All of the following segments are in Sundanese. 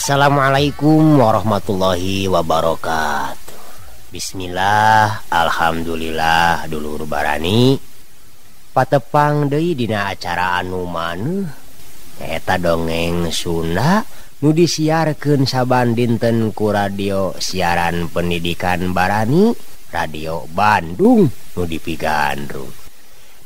Assalamualaikum warahmatullahi wabarakatuh. Bismillah, alhamdulillah dulur barani patepang deui dina acara anu maneuh nyaeta dongeng Sunda nu disiarkeun saban dinten ku radio siaran pendidikan Barani Radio Bandung nu dipigandrung.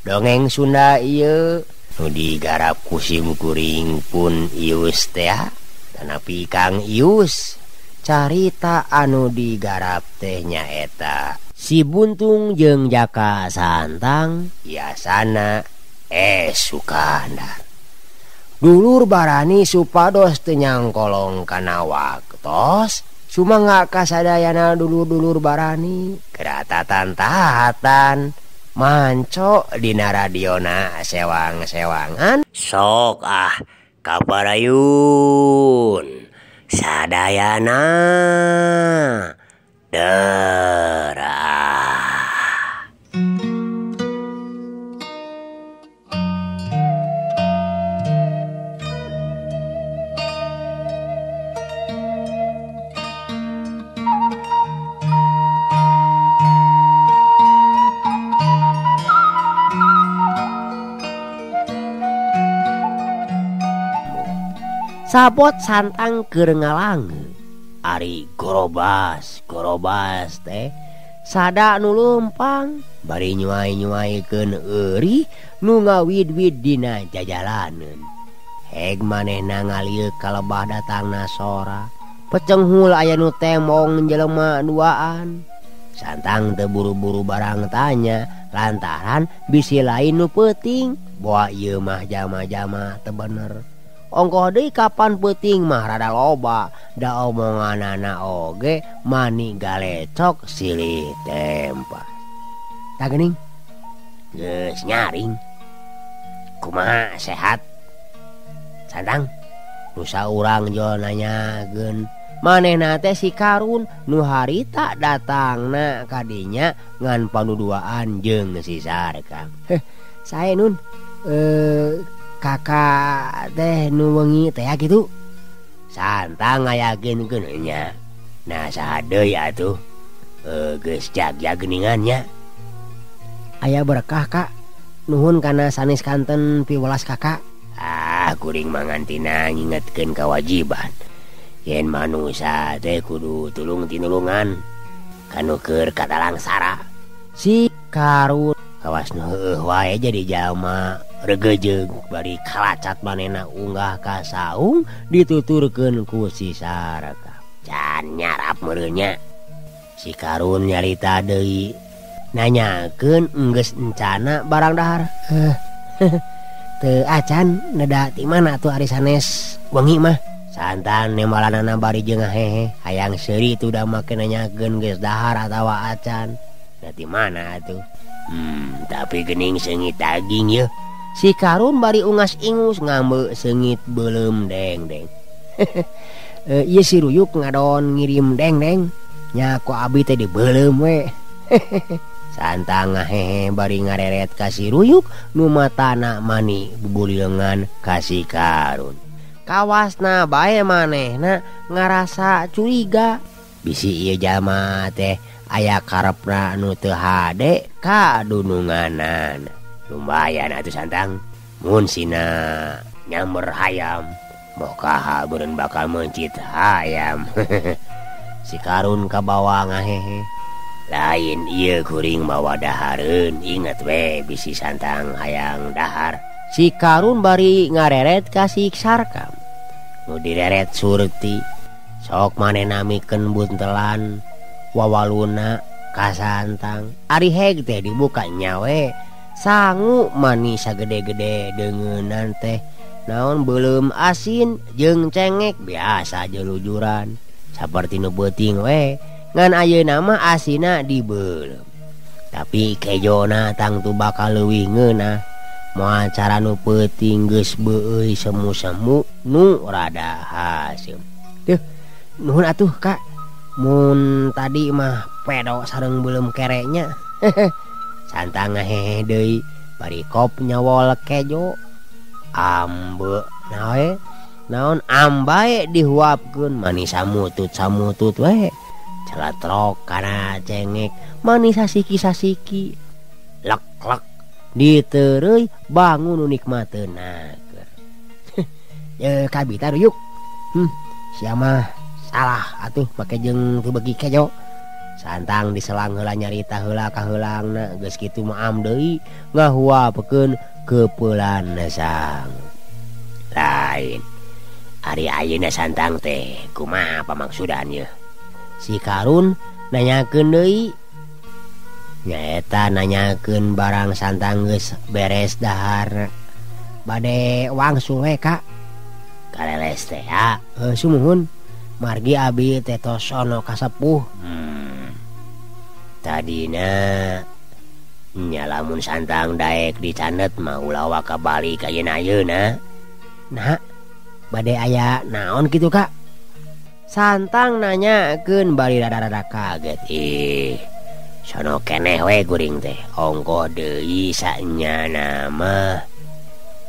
Dongeng Sunda ieu nu digarap ku sim kuring pun Ius tea tanapi Kang Ius. Carita anu digarap teh nyaeta Si Buntung jeung Jaka Santang biasana Sukandar. Dulur barani supados teu nyangkolong kana waktos sumangga kasadayana dulur-dulur barani keratatan-tahatan manco dina radiona sewang-sewangan sok ah kaparayun sadayana derah. Sabot Santang keur ngalangeun ari gorobas gorobas teh sada nu leumpang bari nyuai-nyuaikeun eurih nu ngawid-wid dina jajalaneun. Heg manehna ngalieu kalebah datangna sora pecenghul aya nu temong jelema duaan. Santang teu buru-buru barang tanya lantaran bisi lain nu peuting boa ieu mah jama-jama teu bener. Ongkoh deui kapan peuting mah rada loba da omonganana oge mani galecok silih tempas. Tah geuning geus nyaring. Kumaha sehat? Santang nu saurang jol nanyakeun manehna teh si Karun nu harita datangna ka dinya ngan panuduaan jeung si Sarkam. Heh, sae nun kakak teh nu wengi teh kitu. Santang ngayakinkeun nya. Nah saha deui atuh geus jagjag geuningan nya. Aya berkah kak. Nuhun kana sanes kanten piwelas kakak. Ah kuring mangantina ngingetkeun kawajiban. Yen manusa teh kudu tulung tinulungan kanu keur katalangsara. Si Karun kawas nu heueuh wae jadi jalma regejeug bari kalacat manehna unggah ka saung dituturkeun ku si Sarka. Can nyarap meureun nya. Si Karun nyarita deui nanyakeun enggeus encana barang dahar. Teu acan neda ti mana atuh ari sanes wengi mah. Santan nemalanana bari jeung ngahehe hayang seuri tu da make nanyakeun geus dahar atawa acan. Da ti mana atuh? Tapi geuning seungit daging yeuh. Si Karun bari ungas-ingus ngambe seungit beuleum deng-deng. Ieu si Ruyuk ngadon ngirim deng-deng. Nya ku abi teh dibeuleum we. Santang ngahehe bari ngareret ka si Ruyuk nu matana mani bubulileungan ka si Karun. Kawasna bae manehna ngarasa curiga. Bisi ieu jalma teh aya karepna nu teu hade ka dununganana. Lumayan atuh Santang mun sina nyamber hayam moh kaha beureun bakal meuncit hayam. Si Karun kabawa ngahehe. Lain ieu kuring mawa dahareun inget we bisi Santang hayang dahar. Si Karun bari ngareret ka si Sarkam nu direret Surti. Sok manehna mikeun buntelan wawaluna ka Santang. Ari heg teh dibuka nyawe sangu mani sagede-gede deungeunnan teh naon beuleum asin jeung cengek biasa jelujuran saperti nu beuting we ngan ayeuna mah asina dibeuleum. Tapi kejona tangtu bakal leuwih ngeunah. Moal cara nu peuting geus beueuy semu-semu nu rada haseum. Teuh nuhun atuh kak. Mun tadi mah pedo sareng beuleum kerenya. Santang ngahehe deui bari kop nyawol kejo ambe nawe Naon ambae dihuapkeun manis samutut-samutut we. Celatrok kana cengek manis sasiki-sasiki. Lek-lek ditereuy bangun nu nikmateuna. Ye kabita ruyuk. Sia mah salah atuh make jeung teu beuki kejo. Santang diselang heula nyarita heula kaheulangna geus kitu mah am deui ngahuapkeun keupeulana sang. Lain ari ayeuna Santang teh kumaha pamaksudan yeuh? Si Karun nanyakeun deui. Nyaeta nanyakeun barang Santang geus beres daharna. Bade wangsul we Kak. Kaleles teh ya, sumuhun margi abi teh tos sono kasepuh. Tadina nya lamun Santang daek dicanet mah ulah waka balik ayeuna-ayeuna. Nah, bade aya naon kitu Kak? Santang nanyakeun bari rada-rada kaget. Ih, sono keneh we kuring teh. Ongkoh deui sanyana mah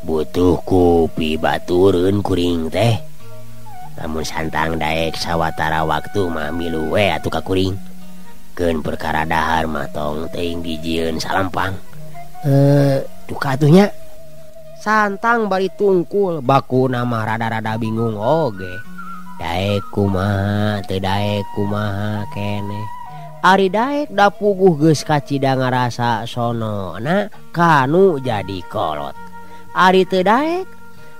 butuh ku pibatureun kuring teh. Lamun Santang daek sawatara waktu mah milu we atuh ka kuring. Keun perkara dahar mah tong teuing dijieun salampang. Duka atuh nya. Santang bari tungkul bakuna mah rada-rada bingung oge. Daek kumaha teu daek kumaha keneh. Ari daek da puguh geus kacida ngarasa sonona kanu jadi kolot. Ari teu daek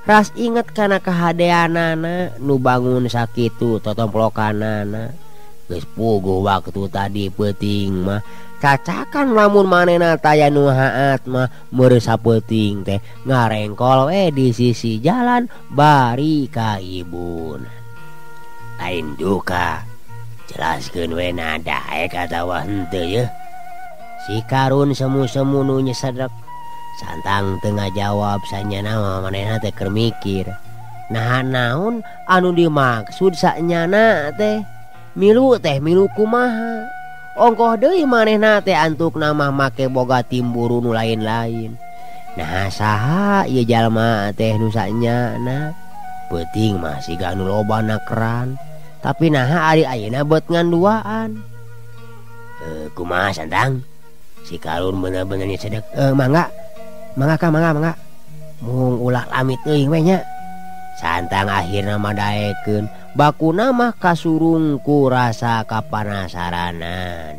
ras inget kana kahadeanana nu bangun sakitu totomplokanana. Geus puguh waktu tadi peuting mah cacakan lamun manehna taya nu haat mah meureun sapeuting teh ngarengkol we di sisi jalan bari ka ibuna. Lain duka jelaskeun we na daek atawa henteu yeuh. Si Karun semu-semu nu nyesedek. Santang teu ngajawab sanyana mah manehna teh keur mikir. Naha naon anu dimaksud sanyana teh? Milu teh milu kumaha? Ongkoh deui manehna teh antukna mah make boga timburu nu lain-lain. Nah saha ieu jalma teh nu sanyana? Peuting mah siga nu loba nakeran. Tapi naha ari ayeuna beut ngan duaan. Kumaha Santang? Si Karun bener-bener nyesedek. Mangga. Mangga Kak, mangga, mangga. Mung ulah lamit teuing we nya. Santang akhirna mah daekeun. Bakuna mah kasurung ku rasa kapanasaranan.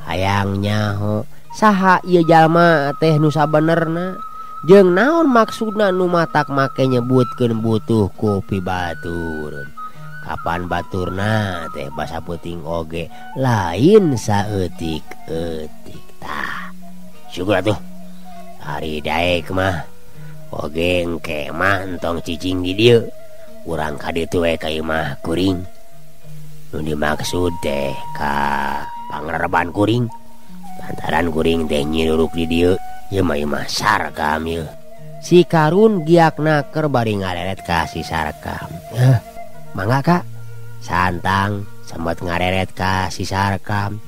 Hayang nyaho saha ieu jalma teh nu sabenerna jeung naon maksudna nu matak make nyebutkeun butuh ku pibatureun. Kapan baturna teh basa peuting oge lain saeutik-eutik tah. Syukur atuh. Ari daek mah oge engke mah entong cicing di dieu. Urang ka ditu we ka imah kuring. Nu dimaksud teh ka pangrereban kuring. Lantaran kuring teh nyiruruk di dieu, ieu mah imah Sarkam ieu. Si Karun giak naker bari ngareret ka si Sarkam. Mangga Kak. Santang sempat ngareret ka si Sarkam.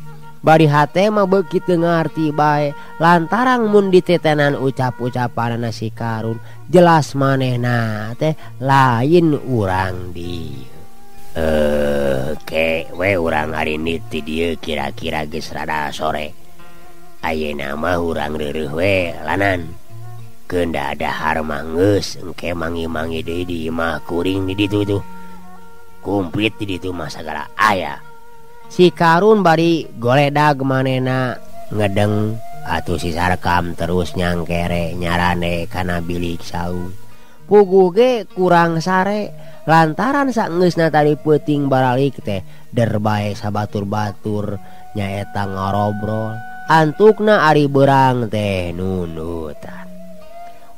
Bari hate mah beuki teu ngarti bae lantaran mun ditetenan ucap-ucapanana si Karun jelas manehna teh lain urang dieu. Ke we urang arinit ti dieu kira-kira geus rada sore. Ayeuna mah urang reureuh we lanan. Keun dahar mah geus engke mangi-mangi deui di imah kuring di ditu tuh. Kumplit di ditu mah sagala aya. Si Karun bari goledag manehna ngedeng atuh si Sarkam terus nyangkere nyarane kana bilik saung. Puguh ge kurang sare lantaran sageusna tadi peuting baralik teh der bae sabatur-batur nyaeta ngarobrol. Antukna ari beurang teh nundutan.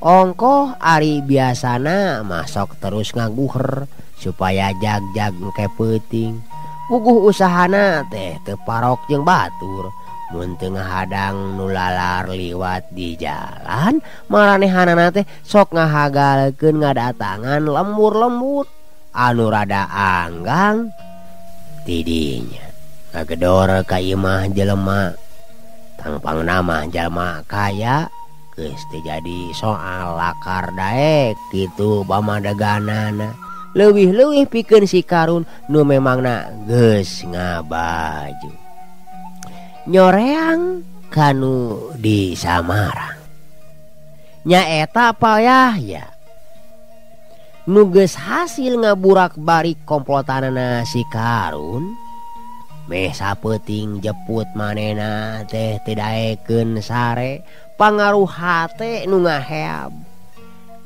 Ongkoh ari biasana masok terus ngaguher supaya jag-jag engke peuting. Puguh usahana teh teu parok jeung batur. Mun teu ngahadang nu lalar liwat di jalan, maranehanana teh sok ngahagalkeun ngadatangan lembur-lembur anu rada anggang tidinya. Ngagedor ka imah jelema. Tangpangna mah jalma kaya Geus teu jadi soal lakar daek kitu pamadeganana. Leuwih-leuwih pikeun si Karun nu memangna geus ngabaju. Nyoreang kanu di Samarang. Nyaeta payah ya. Nu geus hasil ngaburak-barik komplotanana si Karun. Meh sapeuting jeput manehna teh teu daekeun sare pangaruh hate nu ngaheab.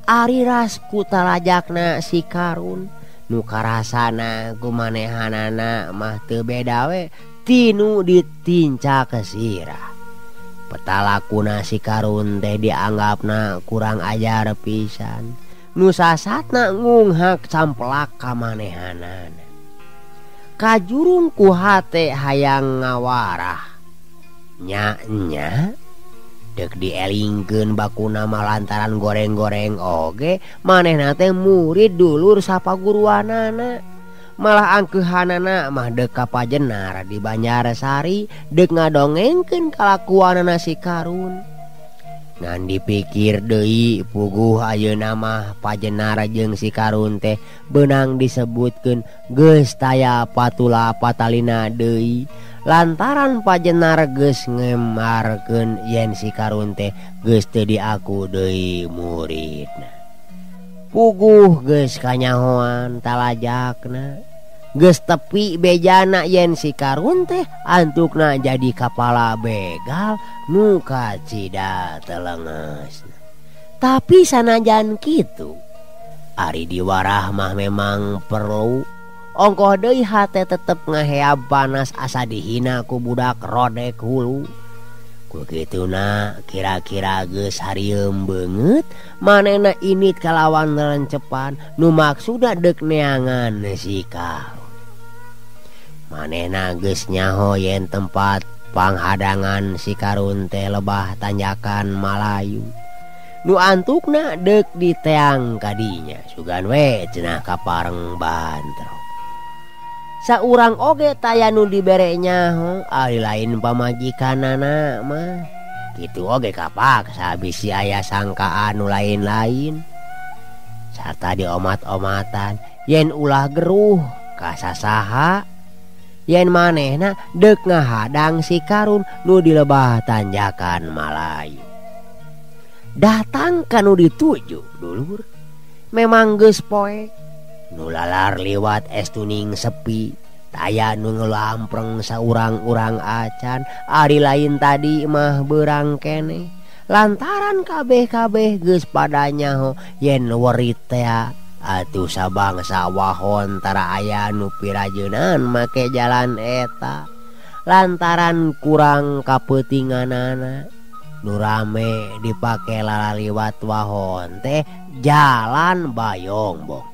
Ari ras ku talajakna si Karun nu karasana ku manehanana mah teu beda we tinu ditincak sirah. Petalakuna si Karun teh dianggapna kurang ajar pisan. Nu sasatna ngunghak camplak ka manehanana. Kajurung ku hate hayang ngawarah. Nya-nya dek dielingkeun bakuna mah lantaran goreng-goreng oge manehna teh murid dulur sapaguruanana. Malah angkeuhanana mah dek ka Pajenar di Banjarsari dek ngadongengkeun kalakuanana si Karun. Ngan dipikir deui puguh ayeuna mah Pajenar jeung si Karun teh beunang disebutkeun geus taya patula patalina deui. Lantaran Pajenar geus ngemarkeun yen si Karun teh geus teu diaku deui muridna. Puguh geus kanyahoan talajakna. Geus tepi bejana yen si Karun teh antukna jadi kapala begal nu kacida telengesna. Tapi sanajan kitu, ari diwarah mah memang perlu. Ongkoh deui hate tetep ngaheab panas asa dihina ku budak rodek hulu. Ku kituna kira-kira geus harieum beungeut manehna init kalawan rencepan nu maksudna deuk neangan si Karun. Manehna geus nyaho yen tempat panghadangan si Karun teh lebah tanjakan Malayu. Nu antukna deuk diteang kadinya sugan we cenah kapareng bantrok. Saurang oge taya nu dibere nyaho ari lain pamajikanana mah. Kitu oge kapaksa bisi aya sangkaan nu lain-lain. Sarta diomat-omatan yen ulah geruh ka sasaha. Yen manehna deuk ngahadang si Karun nu di lebah tanjakan Malayu. Datang ka nu dituju dulur. Memang geus poek. Nu lalar liwat es tuning sepi, taya nu ngelampreng saurang-urang acan, ari lain tadi mah beurang keneh. Lantaran kabeh-kabeh geus pada nyaho yen werit tea atuh sabangsa wahon tara aya nu pirajeunan make jalan eta. Lantaran kurang kapeutinganana nu rame dipake lalaliwat wahon teh jalan Bayongbong.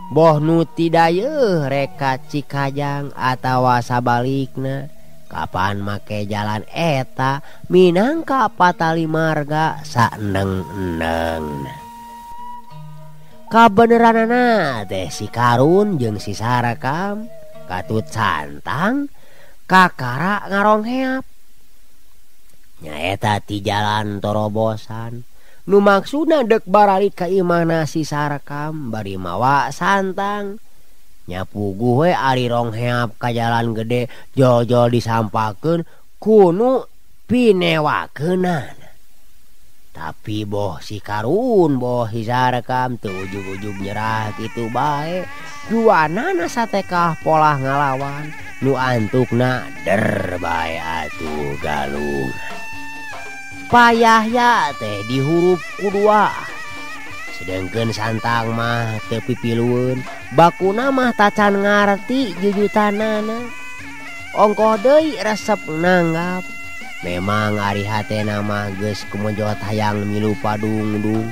Boh nu tidayeuh reka Cikajang atawa sabalikna kapan make jalan eta minangka patali marga saendeng-endengna. Kabeneranana teh si Karun jeung si Sarakam katut santang kakara ngarongheap. Nyaeta ti jalan torobosan nu maksudna dek baralik ka imahna si Sarakam bari mawa santang. Nya puguh we ari rongheap ka jalan gede jol-jol disampakeun kunu pinewakeunana. Tapi boh si Karun boh si Sarakam teu ujug-ujug nyerah kitu bae. Duanana satekah polah ngalawan nu antukna der bae atuh galung. Payahya teh dihurup ku dua. Sedengkeun santang mah teu pipilueun, bakuna mah tacan ngarti jujutanana. Ongkoh deui resep nanggap. Memang ari hatena mah geus kumejot hayang milu padungdung.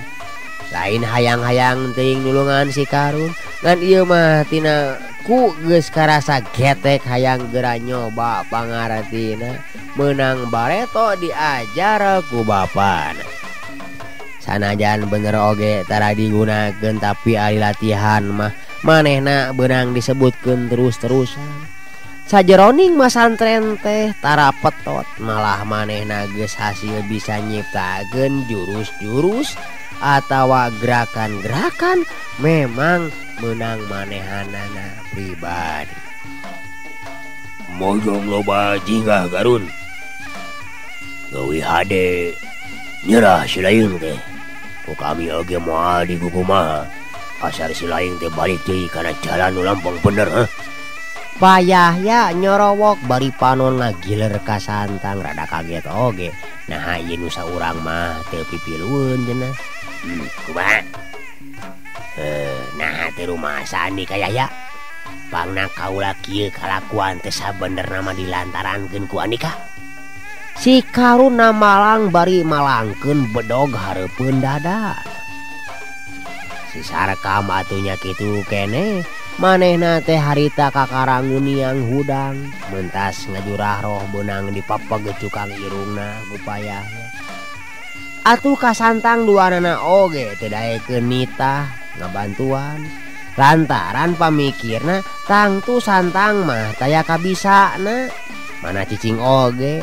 Lain hayang-hayang teuing nulungan si Karun, ngan ieu mah tina ku geus karasa getek hayang geura nyoba pangartina. Meunang bareto diajar ku bapana. Sanajan bener oge tara digunakeun tapi ari latihan mah manehna beunang disebutkeun terus-terusan. Sajeroning masantren teh tara petot malah manehna geus hasil bisa nyiptakeun jurus-jurus atawa gerakan-gerakan memang menang manehanana pribadi. Mojong loba jinggah Garun. Gawi hade nyerah si lain teh. Ku kami oge moal dikukumaha. Asar si lain teh balik deui kana jalan nu lampang bener heh. Payah ya nyorowok bari panon ngagiler ka Santang rada kaget oge. Nah ieu nu saurang mah teu pipilueun cenah. Kumaha? Nah teu rumasa nih ka Yahya. Pangna kaula kieu kalakuan teh sabenerna mah dilantarankeun ku Andika. Si Karun malang bari malangkeun bedog hareupeun dada. Si Sarkam atuh nya kitu keneh. Manehna teh harita kakarangun yang hudang mentas ngajurah roh benang dipapeg cukang irungna ku payahna. Atuh ka Santang duanana oge teu daekeun nitah ngabantuan. Lantaran pamikirna tangtu Santang mah taya kabisana. Mana cicing oge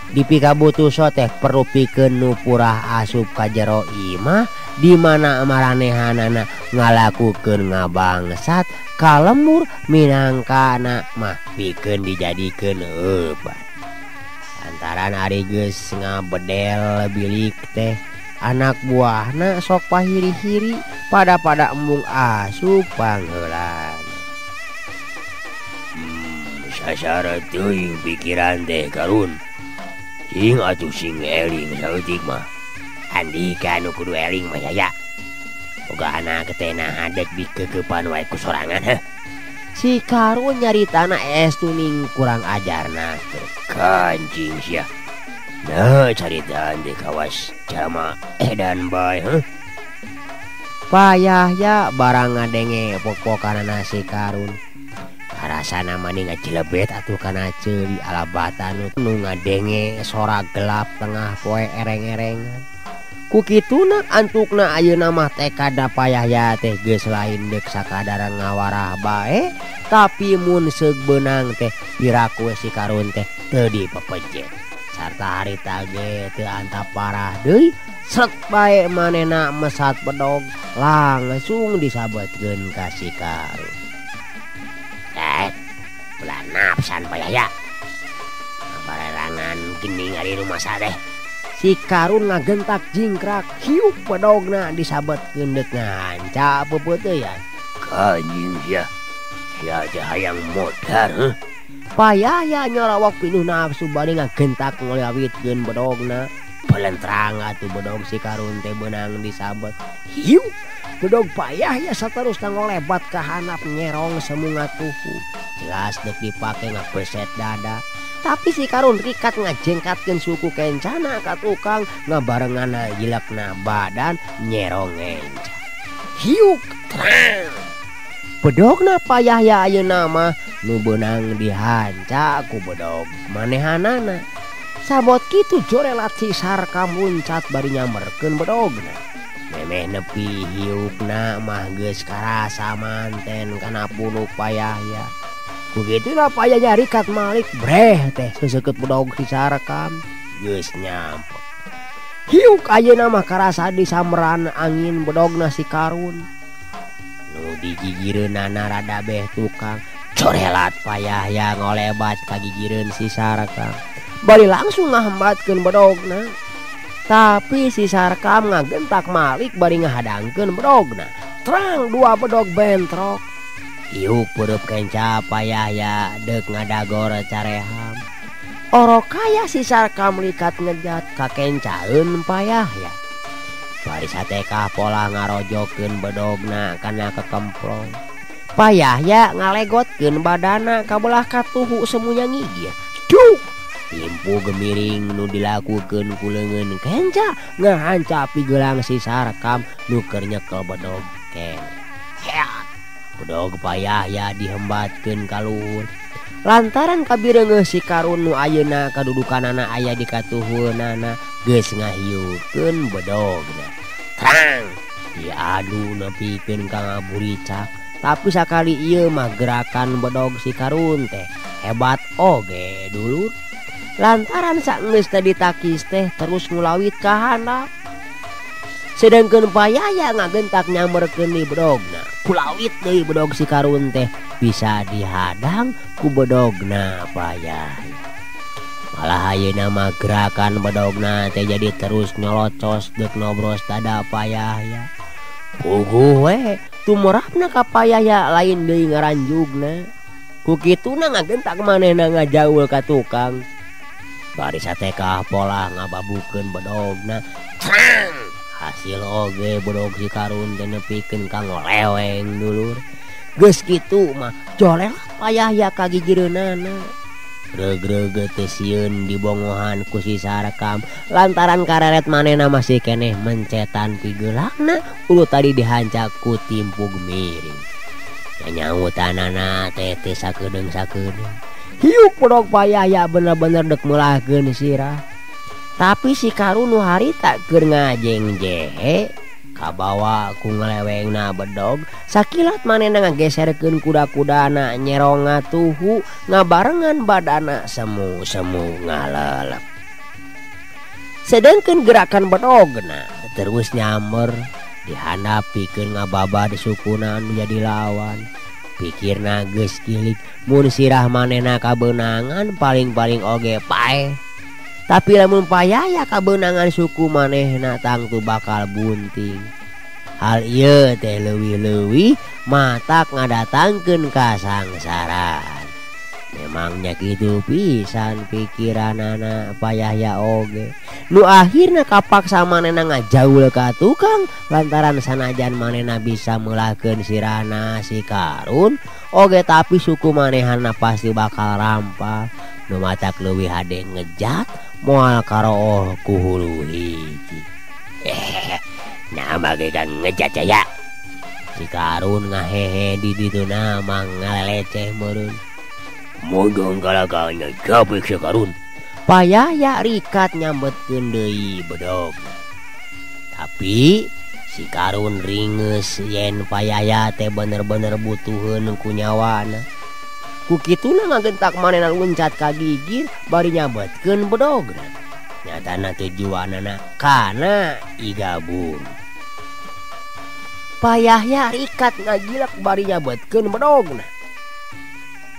dipikabutuh teh perlu pikeun nu purah asup ka jero imah di mana maranehanana ngalakukeun ngabangsat ka lembur minangkana mah pikeun dijadikeun obat. Lantaran ari geus ngabedel bilik teh anak buahna sok pahiri-hiri pada embung asup pangheulana. Sasara teuing pikiran teh Karun. Cing atuh sing eling saeutik mah. Andika nu kudu eling mah Yaya. Boga anak teh naha dek dikekepan wae ku sorangan heh. Si Karun nyaritana estu ning kurang ajarna teh. Kancing sia. Nah caritaan teh kawas jama edan bae heh. Payah ya barang ngadenge pok-pokanana si Karun. Karasana mani ngajilebet atuh kana ceuli alabatan nu ngadenge sora gelap tengah poe ereng-erengan. Ku kituna antukna ayeuna mah tekad payah ya teh geus lain deuk sakadar ngawarah bae, tapi mun seug beunang teh piraku si Karun teh teu dipepejet. Sarta harita ge teu antap parah deui, sret bae manehna mesat bedog langsung disabetkeun ka si Karun. Ulah nafsan payah ya. Barerangan gening ari rumasa teh. Si Karun ngagentak jingkrak hiup bedogna disabetkeun deuk nganca peupeuteuyan. Kanjing sia. Sia teh hayang modar heuh. Payah ya nyorawak pinuh nafsu bari ngagentak ngolawitkeun bedogna. Pelentrang atuh bedog si Karun teh beunang disabet. Hiup bedog payah ya saterusna ngolebat ka handap nyerong semunga tuhu. Jelas dek dipake ngabeset dada. Tapi si Karun rikat ngajengkatkeun suku kencana ka tukang ngabarengan jilekna badan nyerong ngenca. Hiuk terang. Bedogna payah ya ayeuna mah nu beunang dihanca ku bedog manehanana. Sabot kitu jorelat si Sarkam muncat bari nyamberkeun bedogna. Memeh nepi hiukna mah geus karasa manten kana punuk payah ya. Begitulah payahnya rikat malik breh teh seseket bedog si Sarkam geus nyampe. Hiuk ayeuna mah karasa disamran angin bedogna si Karun. Nu digigireunana rada beh tukang corelat payah ya ngolebat kagigireun si Sarkam. Bari langsung ngahambatkeun bedogna. Tapi si Sarkam ngagentak malik bari ngahadangkeun bedogna. Terang dua bedog bentrok. Iuk peureub kenca payah ya deuk ngadagor careham. Orok kaya si Sarkam likat ngejat kakencaeun payah ya. Bari satekah pola ngarojokeun bedogna kana kekemplong. Payah ya ngalegotkeun badana ka belah katuhu semuanya ngigir. Duk! Timpu gemiring nu dilakukeun ku leungeun kenca ngahanca pigelang si Sarkam nu keur nyekel bedog keneh. Heat! Bedog payah ya dihembatkeun ka luhur. Lantaran kabireungeuh si Karun nu ayeuna kadudukanana aya di katuhunana geus ngahiukeun bedogna. Terang! Diadu nepikeun ka ngaburicak. Tapi sakali ieu mah gerakan bedog si Karun teh Hebat oge dulur. Lantaran saenggeus teh ditakis teh terus ngulawit ka handap. Sedangkeun payaya ngagentak nyamberkeun di bedogna. Kulawit deui bedog si Karun teh bisa dihadang ku bedogna payaya. Malah ayeuna mah gerakan bedogna teh jadi terus nyolocos deuk nobros dada payaya. Puguh we tumrapna ka payaya lain deui ngaranjugna. Ku kituna ngagentak manehna ngajaul ka tukang. Bari satekah polah ngababukeun bedogna. Crang! Hasil oge bedog si Karun teh nepikeun ka ngoleweng dulur. Geus kitu mah joleh payaya ka gigireunana. Reug-reug teh sieun dibongohan ku si Sarkam lantaran kareret manehna masih keneh mencetan pigeulakna ulu tadi dihancak ku timpug miring. Nyanyautanana teh teu sakedeung-sakedeung. Hiuk bedog payaya bener-bener dek meulahkeun sirah. Tapi si Karun nu harita keur ngajengjehe kabawa ku ngelewengna bedog sakilat manehna ngageserkeun kuda-kudana nyerong ngatuhu ngabarengan badana semu-semu ngalelep. Sedangkeun gerakan bedogna terus nyamber dihandap pikeun ngababad sukuna nu jadi lawan. Pikirna geus kilik mun sirah manehna kabeunangan paling-paling oge paeh. Tapi lamun payaya kabeunangan suku manehna tangtu bakal bunting. Hal ieu teh leuwih-leuwih matak ngadatangkeun kasangsaraan. Memangnya kitu pisan pikiranana payaya oge. Nu akhirna kapaksa manehna ngajaul ka tukang lantaran sanajan manehna bisa meulahkeun sirahna si Karun oge tapi suku manehna pasti bakal rampah. Nu matak leuwih hade ngejat moal karooh ku hulu hiji. Nah bagaikan ngejat ya. Si Karun ngahehe di dituna mah ngaleleceh meureun. Mudong kalakanya capek si Karun. Payaya rikat nyambetkeun deui bedog. Tapi si Karun ringeus yen payaya teh bener-bener butuheun ku nyawana. Ku kituna ngagentak manehna luncat ka gigir bari nyambetkeun bedogna. Nyatana tujuanana kana igabung. Payaya rikat ngagilak bari nyambetkeun bedogna.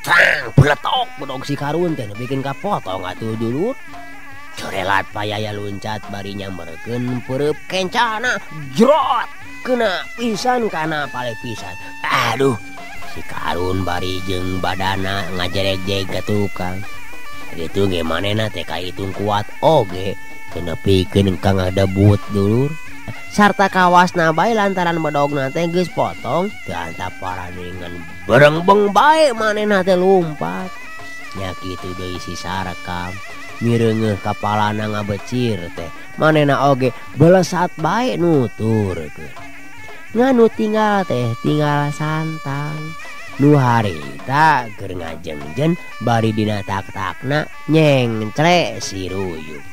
Cang, beletok bedog si Karun teh bikin kapotong atuh dulur. Corelat payaya luncat bari nyamberkeun peureub kencana. Jrot, kena pisan kana pale pisan. Aduh, si Karun bari jeung badana ngajereg-jeg ka tukang. Kitu ge manehna teh kahitung kuat oge, teu nepikeun ka ngadebut dulur. Sarta kawasna bae lantaran bedogna teh geus potong teu antap paraningan berengbeng bae manehna teh lumpat. Nya kitu deui si Sarkam mireungeuh kapalana ngabecir teh manehna oge belesat bae nuturkeun. Nganu tinggal teh tinggal Santang nu harita keur ngajengjen bari dina tak-takna nyengcle si Ruyuk.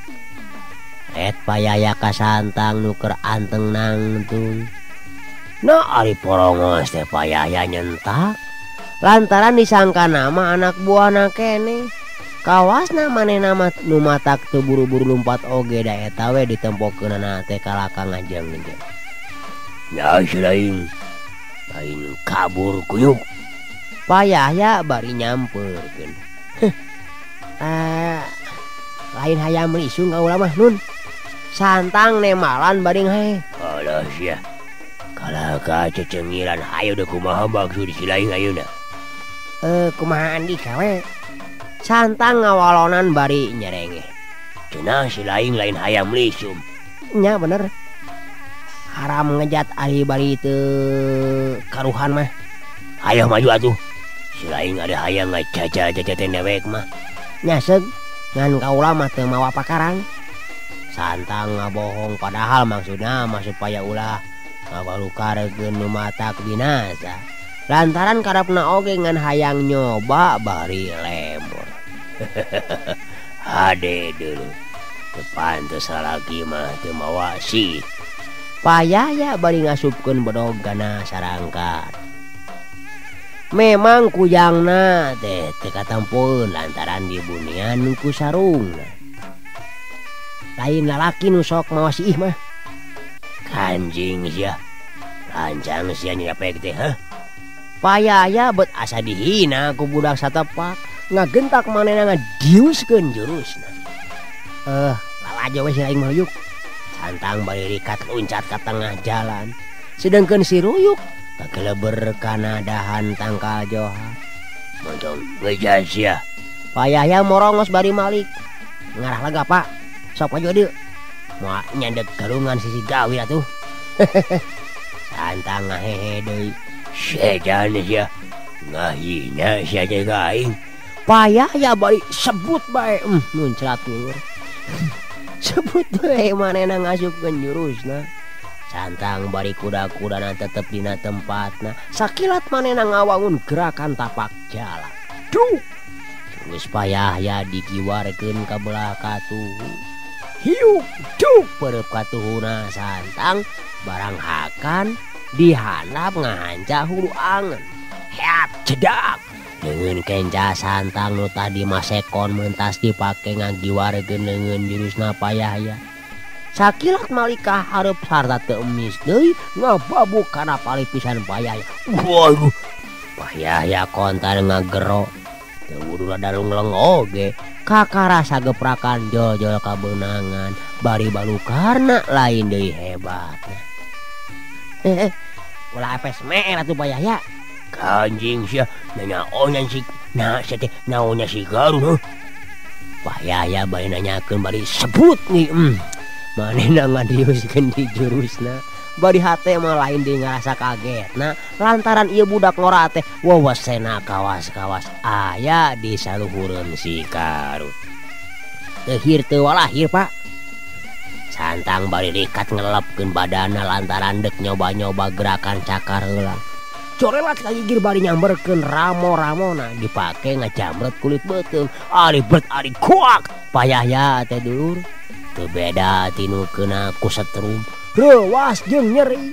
Ret payaya ka Santang nu keur anteng nangtung. Nah ari porongos teh payaya nyentak lantaran disangka nama anak buahna keneh. Kawasna manehna mah nu matak teu buru-buru lumpat oge da eta we ditempokeunana teh kalaka ngajeng-jeng. Ya si lain, lain kabur kuyuk. Payaya bari nyamperkeun. Lain hayam lisung kaula mah nun. Santang nemalan bari ngae. Alah sia. Kalaka cecengiran hayu deuk kumaha maksud si lain ayeuna. Kumaha andika we. Santang ngawalonan bari nyerengeh. Cenah si lain lain hayam lisum. Nya bener. Haram ngejat ari bari teu karuhan mah. Hayo maju atuh. Si lain ada hayang ngacaca-cacaten dewek mah. Nyaseug ngan kaula mah teu mawa pakarang. Santang ngabohong padahal maksudna mah supaya ulah ngabalukarkeun nu matak binasa. Lantaran karepna oge ngan hayang nyoba bari lemur. Hade dulu. Teu pantes salaki mah teu mawa sih. Payaya bari ngasupkeun bedog kana sarangkat. Memang kujangna teh teu katempoeun lantaran dibunian ku sarungna. Lain lalaki nu sok mawa siih mah. Kanjing sia. Lancang sia nyapek teh hah. Payaya bet asa dihina ku budak satepak ngagentak manehna ngadiuskeun jurusna. Lalajo we si aing mah yuk. Santang bari rikat loncat ka tengah jalan. Sedangkan si Ruyuk kageleber kana dahan tangkal johar. Montong ngejas sia. Payaya morongos bari malik. Ngarah lega Pak. Sok maju dieu. Moal nyandek galungan sisi gawe atuh. Santang ngahehe deui. Setan sia. Ngahina sia teh ka aing. Payaya bari sebut bae muncrat dulur. Sebut bae manehna ngasupkeun jurusna. Santang bari kuda-kudana tetep dina tempatna. Sakilat manehna ngawangun gerakan tapak jalan. Duh. Jurus Payaya dikiwarkeun ka belah katuhu. Hiuk duk perep katuhuna Santang barang hakan dihandap ngahanca hulu angen. Heat jedak. Dengan kenca Santang nu tadi masekon mentas dipake ngagiwarkeun leungeun jurusna Payaya. Sakilat Malika hareup sarta teu emis deui ngababuk kana palipisan Payaya. Waduh, Payaya kontan ngagero. Teu wudu rada lungleng oge. Kakarasa geprakan jol-jol kabeunangan bari balukarna lain deui hebatna. Ulah apes meer atuh Payaya. Kanjing sia nanyaonan si nah sia teh naonnya si Garun heuh. Payaya bari nanyakeun bari sebut nih. Manehna ngadiuskeun di jurusna. Bari hate mah lain deui ngarasa kagetna lantaran ieu budak ngora teh wewesena kawas-kawas aya di saluhureun si Karun. Teuhir teu walahir Pak. Santang bari rikat ngelepkeun badana lantaran dek nyoba-nyoba gerakan cakar heula. Corelat kagigir bari nyamberkeun ramo-ramona dipake ngajamret kulit beuteung. Ari bet ari kuak Payaya teh dulur. Teu beda tinu keuna ku setrum reuwas jeung nyeri.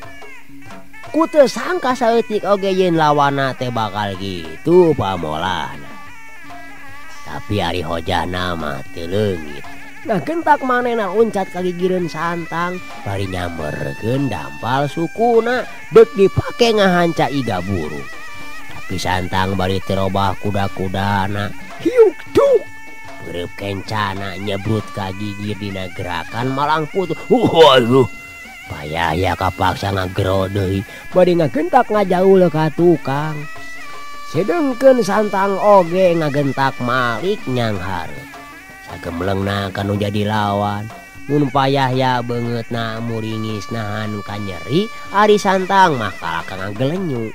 Ku teu sangka saeutik oge yeun lawanna teh bakal kitu pamolahna. Tapi ari hojahna mah teu leungit. Ngagentak manehna uncat kagigireun Santang bari nyamberkeun dampal sukuna deuk dipake ngahanca iga burung. Tapi Santang bari teu robah kuda-kudana. Hiuk duk. Peureub kencana nyebrut kagigir dina gerakan malang putu. Waduh, Payaya kapaksa ngagero deui bari ngagentak ngajauh ka tukang. Sedengkeun Santang oge ngagentak malik nyang hareup. Sagemlengna kanu jadi lawan. Mun Payaya beungeutna muringis nahan ka nyeri, ari Santang mah kalaka ngagelenyu.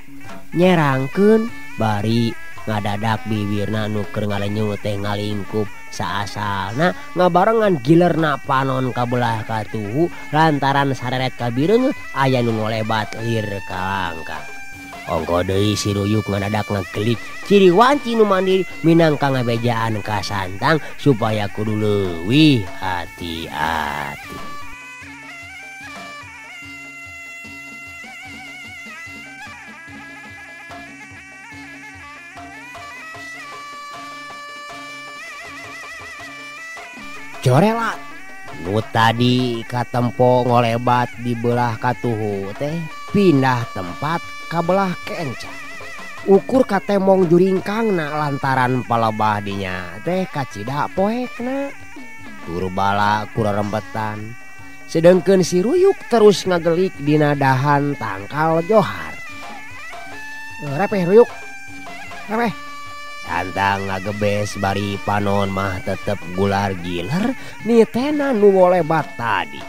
Nyerangkeun bari ngadadak bibirna nu keur ngalenyu teh ngalingkup saasalna ngabarengan gilerna panon ka belah katuhu lantaran sareret kabireung aya nu ngolebat lir kalangkang. Ongko deui si Ruyuk ngadadak ngagelik ciri wanci nu mandiri minangka ngabejaan ka Santang supaya kudu leuwih hati-hati. Corelat nu tadi katempo ngolebat di belah katuhu teh pindah tempat ka belah kenca. Ukur katemong juringkangna lantaran palebah dinya teh kacida poekna. Tur bala kurarempetan. Sedengkeun si Ruyuk terus ngagelik dina dahan tangkal johar. Repeh Ruyuk. Repeh. Santang ngagebes bari panon mah tetep gular giler nitena nu ngolebat tadi.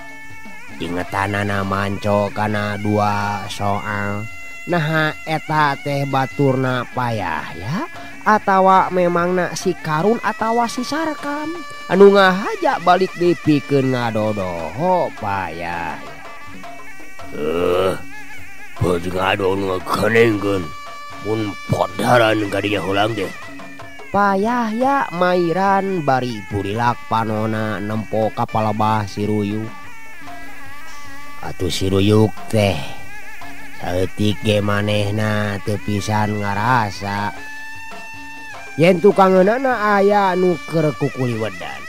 Ingetanana manco kana dua soal. Naha eta teh baturna Payaya atawa memangna si Karun atawa si Sarkam anu ngahaja balik dipikeun ngadodoho Payaya. Beut ngadon ngagenengkeun mun podaran kadinya heulang teh. Payaya mairan bari burilak panona nempo ka palebah si Ruyuk. Atuh si Ruyuk teh Saeutik ge manehna teu pisan ngarasa yen tukangeunana aya nu keur kukuliwedan.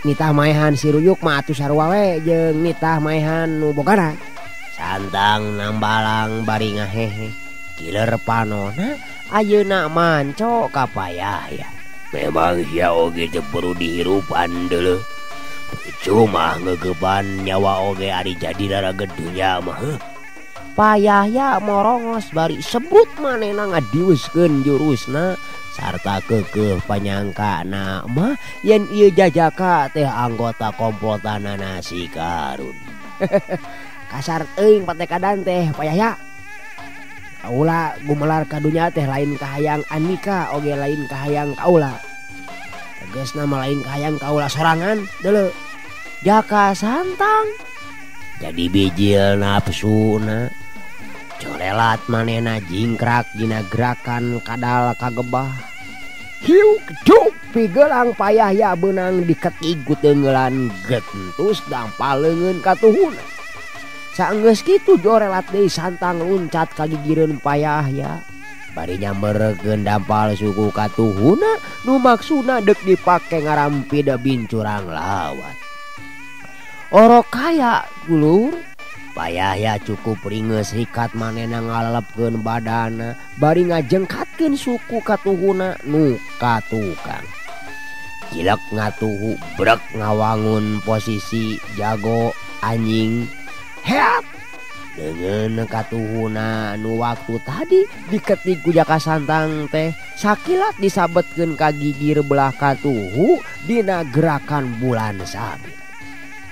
Nitah maehan si Ruyuk mah atuh sarua we jeung nitah maehan nu bogana. Santang nambalang bari ngahehe kiler panona ayeuna manco ka payah ya. Memang sia oge teu perlu dihirupan deuleuh. Cuma ngeugepan nyawa oge ari jadi laraget dunya mah. Payah ya morongos bari sebut manehna ngadiuskeun jurusna sarta keukeuh panyangkana mah yen ieu jajaka teh anggota komplotanana si Karun. Kasar teuing patekadan teh payah ya. Kaula gumelar ka dunya teh lain kahayang Andika oge lain kahayang kaula. Tegasna mah lain kahayang kaula sorangan deuleu. Jaka Santang jadi bijil nafsuna. Corelat manehna jingkrak dina gerakan kadal kagebah. Hiuk duk pigelang payah ya beunang diketig ku teungeulan gentus dampal leungeun katuhuna. Saenggeus kitu jorelat deui Santang luncat ka gigireun payah ya. Bari nyamberkeun dampal suku katuhuna nu maksudna deuk dipake ngarampi debin curang lawat. Orok kaya dulur. Payah ya cukup ringeus rikat manehna ngalelepkeun badana bari ngajengkatkeun suku katuhuna nu katukang. Cilek ngatuhu brek ngawangun posisi jago anjing. Heat deungeun katuhuna nu waktu tadi diketik ku Jaka Santang teh sakilat disabetkeun ka gigir belah katuhu dina gerakan bulan sabit.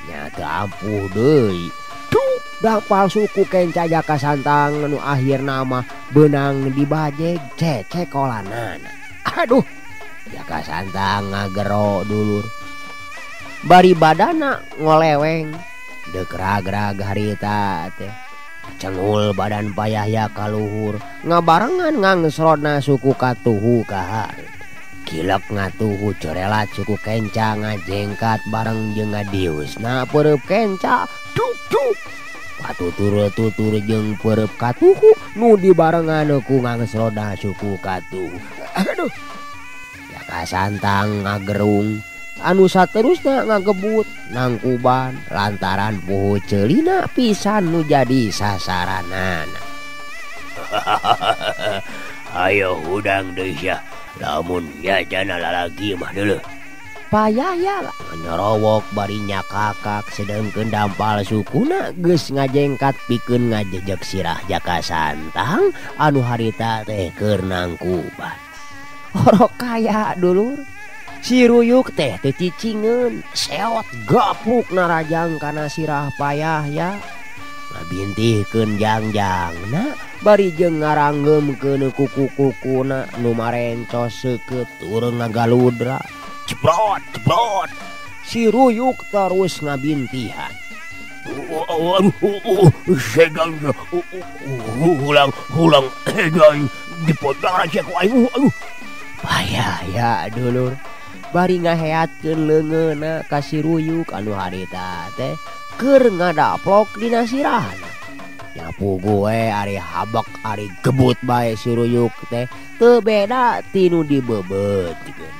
Nya teu ampuh deui. Dampal suku kenca Jaka Santang nu akhirna mah beunang dibajeg cecekolanana. Aduh, Jaka Santang ngagero dulur. Bari badana ngoleweng deuk rag-rag harita teh. Cengul badan payah ya kaluhur ngabarengan ngangsrodna suku katuhu ka hareup. Kilek ngatuhu corelat suku kenca ngajengkat bareng jeung ngadiusna peureub kenca duk duk. Patutur-tutur jeung peureub katuhu nu dibarengan ku ngangsrodna suku katuhu. Aduh. Jaka Santang ngagerung anu saterusna ngagebut nangkuban lantaran poho ceulina pisan nu jadi sasaranana. Ayo hudang deui sia lamun nya jana lalaki mah deuleuh. Payah ya nyorowok bari nyakakak sedengkeun dampal sukuna geus ngajengkat pikeun ngajejeg sirah Jaka Santang anu harita teh keur nangkuban. Orok kaya dulur. Si Ruyuk teh teu cicingeun, seot gapluk narajang kana sirah payah ya. Ngabintihkeun jangjangna bari jeung ngaranggeumkeun kuku-kukuna nu marencos seukeut turun ngagaludra. Cebrot, cebrot. Si Ruyuk terus ngabintihan. Segang, hulang, hulang, hegang, dipotong aja ku aing. Aduh. Payah ya dulur. Bari ngaheatkeun leungeunna ka si Ruyuk anu harita teh keur ngadaplok dina sirahna. Nyapu gue ari habek ari gebut bae si Ruyuk teh teu beda tinu dibebeutkeun.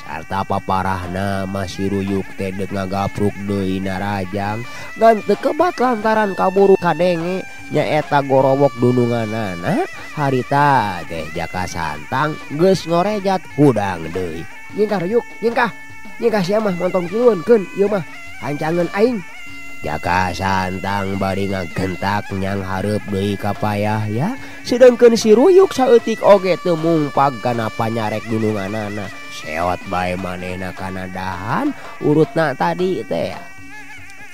Sarta paparahna mah si Ruyuk teh deuk ngagapruk deui narajang ngan teu kebat lantaran kaburu kadenge nyaeta gorowok dununganana harita teh Jaka Santang geus ngorejat hudang deui. Nyingkah Ruyuk, nyingkah. Nyingkah sia mah montong kilueun keun ieu mah hancangeun aing. Jaka Santang bari ngagentak nyang hareup deui ka payah ya sedengkeun si Ruyuk saeutik oge teu mungpag kana panyarek dununganana. Seot bae manehna kana dahan urutna tadi teh.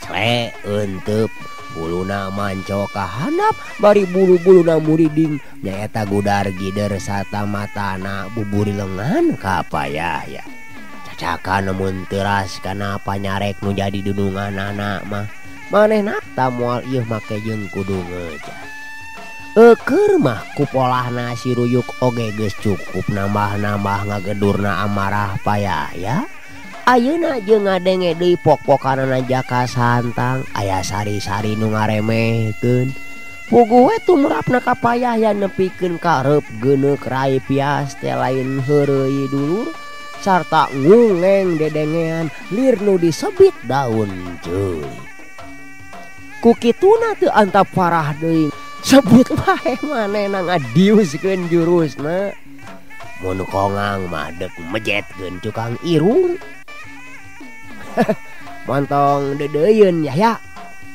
Cle euteup buluna manco ka handap bari bulu-buluna muriding nyaeta gudar gider sarta matana buburi lengan ka payah ya. Cacakan mun teuras kana panyarek nu jadi dununganana mah manehna ta moal ieu make jeung kudu ngejar. Eukeur mah kupolahna si Ruyuk oge geus cukup nambah-nambah ngagedurna amarah payah ya. Ayeuna jeung ngadenge deui pok-pokanana Jaka Santang aya sari-sari nu ngaremehkeun. Puguh we tumrapna ka Payahya nepikeun karep geuneuk rai pias teh lain heureuy dulur sarta ngungeng dedengean lir nu disebit daun ceulik. Ku kituna teu antap parah deui sebut wae manehna ngadiuskeun jurusna. Mun kongang mah deuk mejetkeun cukang irung. Montong deudeuyeun Yahya.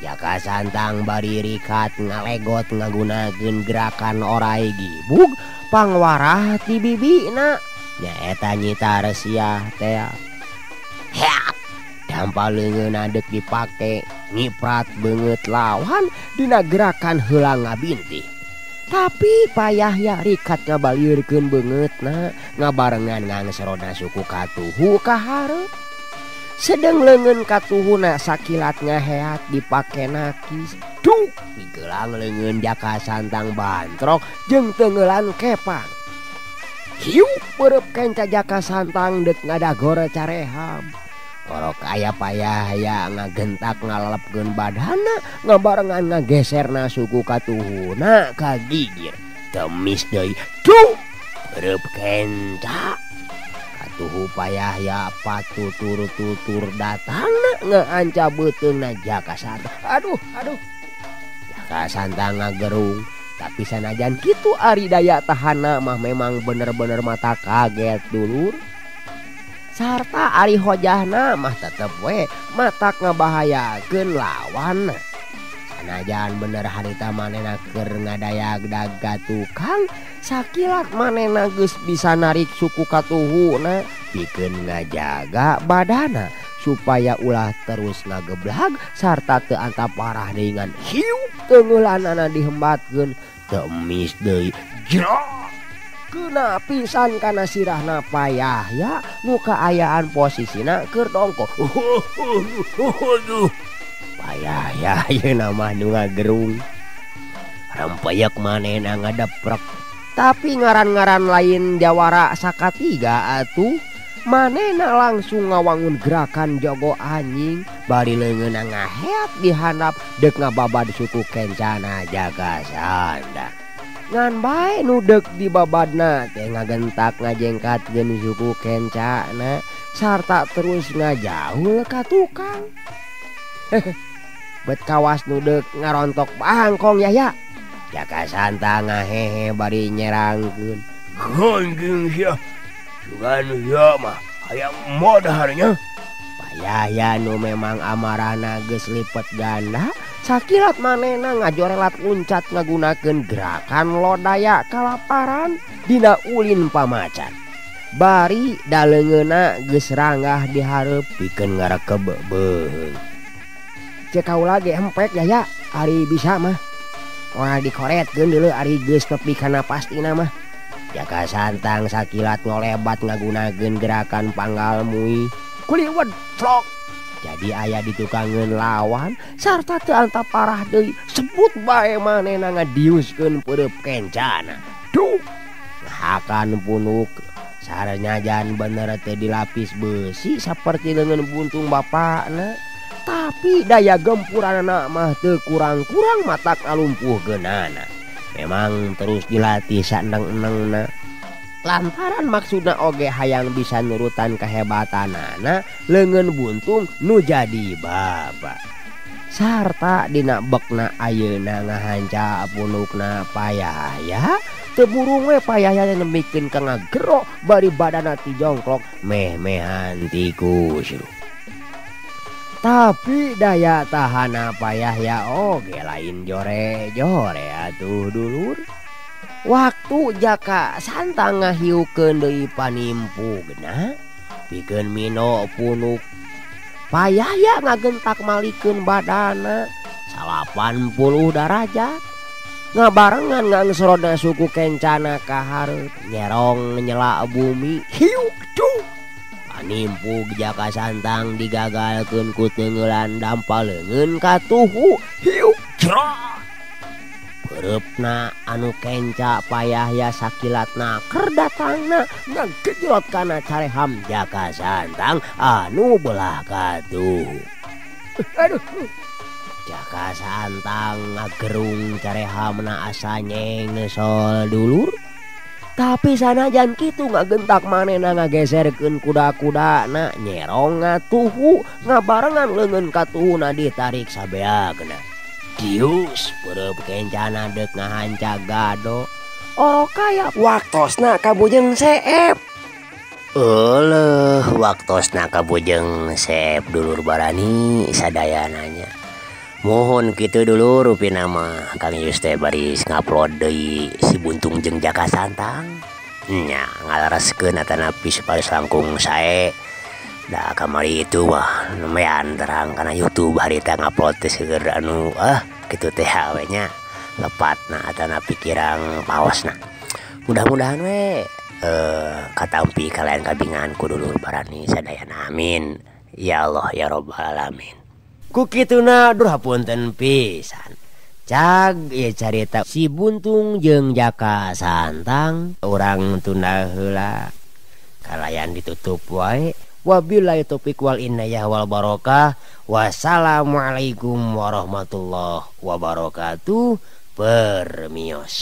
Jaka Santang bari rikat ngalegot ngagunakeun gerakan orai gibug pangwarah ti bibina nyaeta nyita resiah teh. Heat dampa leungeunna deuk dipake ngiprat beungeut lawan dina gerakan heula ngabintih. Tapi Payahya rikat ngabaliurkeun beungeutna ngabarengan ngangserona suku katuhu ka hareup. Sedeng leungeun katuhuna sakilat ngaheat dipake nakis. Duk digelang leungeun Jaka Santang bantrok jeung teungeulan kepang. Hiuk beureub kenca Jaka Santang deuk ngadagor careham. Orok aya Payahya ngagentak ngalelepkeun badana ngabarengan ngageserna suku katuhuna ka gigir. Temis deui duk beureub kenca. Katuhu Payahya patutur-tutur datangna ngaanca beuteungna Jaka Santang. Aduh aduh. Jaka Santang ngagerung tapi sanajan kitu ari daya tahanna mah memang bener-bener mata kaget dulur. Sarta ari hojahna mah tetep we matak ngabahayakeun lawanna. Sanajan bener harita manehna keur ngadayag-dag ka tukang, sakilat manehna geus bisa narik suku katuhuna pikeun ngajaga badana supaya ulah terus ngageblag sarta teu antap parah deui ngan hiup teungeulanana dihembatkeun temis deui jrok. Kena pisan kana sirahna Payahya nu kaayaan posisina keur dongkok. Payahya ayeuna mah nu ngagerung. Rempeyek manehna ngadeprek. Tapi ngaran-ngaran lain jawara sakatiga atuh. Manehna langsung ngawangun gerakan jago anjing bari leungeunna ngaheat di handap deuk ngababad suku kencana Jaka Santang. Ngan bae nu deuk dibabadna teh ngagentak ngajengkatkeun suku kencana sarta terus ngajauh ka tukang. Bet kawas nu deuk ngarontok bangkong Yahya. Jaka Santang ngahehe bari nyerangkeun. Gonggeng sia. Sugan sia mah hayang modaharnya. Payahya nu memang amarahna geus lipet ganda sakilat manehna ngajorelat luncat ngagunakeun gerakan lodaya kalaparan dina ulin pamacan. Bari daleungeunna geus ranggah di hareup pikeun ngarekeb beuheung. Cek kaula ge empek Yahya, ari bisa mah. Moal dikoretkeun deuleu ari geus nepi kana pastina mah. Jaka Santang sakilat ngolebat ngagunakeun gerakan panggal mui. Kuliwed flok. Jadi aya ditukangeun lawan sarta teu antap parah deui sebut bae manehna ngadiuskeun peureub kencana. Duh, ngahakan punuk saranyajan bener teh dilapis besi saperti leungeun buntung bapakna. Tapi daya gempuranana mah teu kurang-kurang matak ngalumpuhkeunana. Memang terus dilatih saendeng-endengna. Lantaran maksudna oge hayang bisa nurutan kehebatanana leungeun buntung nu jadi bapa. Sarta dina bekna ayeuna ngahanca punukna Payahya teu burung we Payahya nemikeun ka ngagero bari badana ti jongklok meh-mehan ti kusru. Tapi daya tahana Payahya oge lain jore-jore atuh dulur. Waktu Jaka Santang ngahiukeun deui panimpugna pikeun mino punuk Payahya ngagentak malikeun badana 80 darajat ngabarengan ngangsorona suku kencana ka hareup nyerong nyelak bumi hiuk cuk. Panimpug Jaka Santang digagalkeun ku teungeulan dampa leungeun katuhu hiuk jrok. Beureupna anu kenca Payahya sakilatna keur datangna ngagejrot kana careham Jaka Santang anu belah katuhu. Aduh. Jaka Santang ngagerung carehamna asa nyengsol dulur. Tapi sanajan kitu ngagentak manehna ngageserkeun kuda-kudana nyerong ngatuhu ngabarengan leungeun katuhuna ditarik sabeagna. Dius peureub kencana deuk ngahanca gado. Orokaya waktosna ka Bujeng Seep. Euleuh waktosna ka Bujeng Seep dulur barani sadayananya. Mohon kitu dulur rupina mah Kang Yus teh baris ngupload deui si Buntung jeung Jaka Santang. Nya ngalereskeun atanapi supaya langkung sae. Da kamari itu wah lumayan terang kana YouTube harita ngupload teh seueur anu kitu teh we nya lepatna atanapi kirang paosna. Mudah-mudahan we katampi kalian kabingan ku dulur barani sadayana amin. Ya Allah ya Rabbal alamin. Ku kituna duh hapunten pisan. Cag ieu carita si Buntung jeung Jaka Santang urang tunda heula. Kalayan ditutup wae. Wabillahi taufik wal inayah wal barokah. Wassalamualaikum warahmatullahi wabarakatuh. Permios.